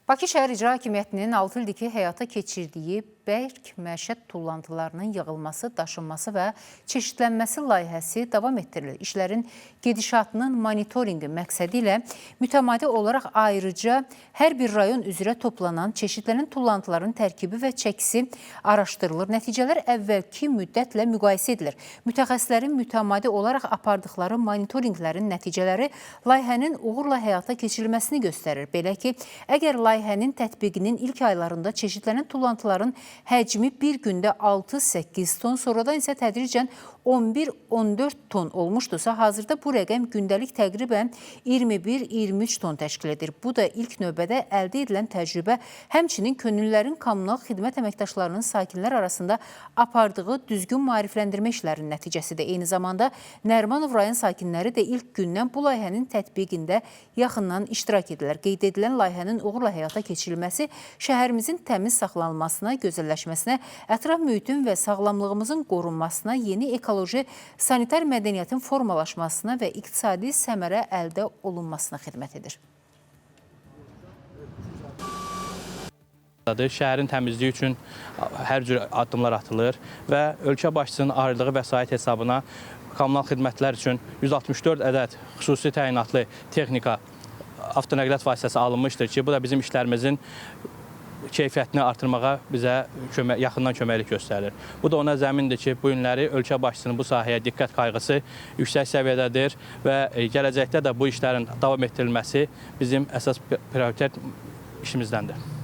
Bakı Şəhər İcra Hakimiyyətinin 6 ildir ki, həyata keçirdiyi bərk məişət tullantılarının yığılması, daşınması və çeşidlənməsi layihəsi davam etdirilir. İşlərin gedişatının monitorinqi məqsədi ilə mütəmadi olaraq ayrıca hər bir rayon üzrə toplanan çeşidlənən tullantıların tərkibi və çəkisi araşdırılır. Nəticələr əvvəlki müddətlə müqayisə edilir. Mütəxəssislərin mütəmadi olaraq apardıqları monitorinqlərin nəticələri layihənin uğurla həyata keçirilməsini göstərir. Belə ki, əgər layihənin tətbiqinin ilk aylarında çeşidlənən tullantıların həcmi bir gündə 6-8 ton, sonradan isə tədricən 11-14 ton olmuşdursa, hazırda bu rəqəm gündəlik təqribən 21-23 ton təşkil edir. Bu da ilk növbədə əldə edilən təcrübə, həmçinin könüllülərin kommunal xidmət əməkdaşlarının sakinlər arasında apardığı düzgün maarifləndirmə işlərinin nəticəsidir. Eyni zamanda Nərimanov rayon sakinləri də ilk gündən bu layihənin tətbiqində yaxından iştirak edirlər. Qeyd edilən layihənin uğurla həyata keçirilməsi şəhərimizin təmiz saxlanılmasına, gözəlləşməsinə, ətraf mühitin və sağlamlığımızın qorunmasına, yeni ekoloji sanitar mədəniyyətin formalaşmasına və iqtisadi səmərə əldə olunmasına xidmət edir. Şəhərin təmizliyi üçün hər cür addımlar atılır və ölkə başçısının ayırdığı vəsait hesabına kommunal xidmətlər üçün 164 ədəd xüsusi təyinatlı texnika, avtonəqliyyat vasitəsi alınmışdır ki, bu da bizim işlərimizin keyfiyyətini artırmağa bizə kömək, yaxından köməklik göstərir. Bu da ona zəmindir ki, bu günləri ölkə başçısının bu sahəyə diqqət qayğısı yüksək səviyyədədir və gələcəkdə də bu işlərin davam etdirilməsi bizim əsas prioritet işimizdəndir.